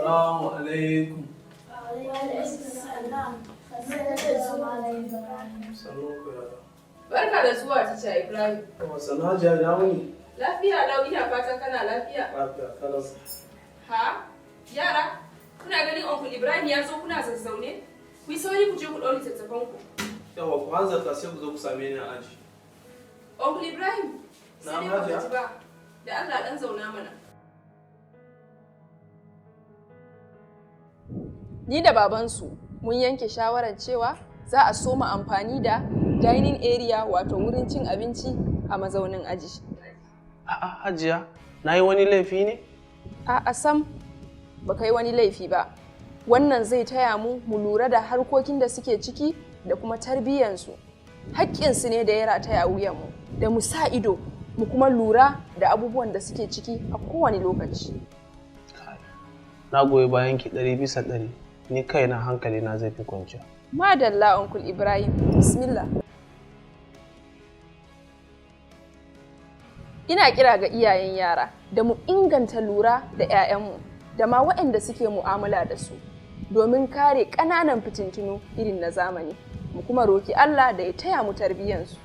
Assalamu alaikum. Sannu ku yara. Barka da zuwa, Teacher Ibrahim. Yawa, sannu Hajiya, ina wuni? Lafiya lau, ina fatan kana lafiya. Lafiya kalau. Ha? Yara, kuna ganin Uncle Ibrahim ya zo kuna zazzaune? Ku yi sauri ku je ku ɗau littattafan ku. Yawa, ku hanzarta sai ku zo ku same ni a aji. Uncle Ibrahim, sai Na'am, dai baka Hajiya. ji ba. Da Allah ɗan zauna mana. Ni da babansu mun yanke shawarar cewa za a soma amfani da dining area, wato wurin cin abinci a mazaunin aji. A'a Hajiya, na yi wani laifi ne? A'a sam, ba kai wani laifi ba. Wannan zai taya mu mu lura da harkokin da suke ciki da kuma tarbiyyansu. Haƙƙinsu ne da ya rataya a wuyanmu, da mu sa ido mu kuma lura da abubuwan da suke ciki a kowane lokaci. Kai, na goyi bayan ki 100%. Ni kaina hankali na zai fi kwanciya. Madalla, Uncle Ibrahim, bismillah. Ina kira ga iyayen yara da mu inganta lura da 'ya'yanmu da ma waɗanda suke mu'amala da su domin kare ƙananan fitintunu irin na zamani. Mu kuma roki Allah da ya taya mu tarbiyyansu.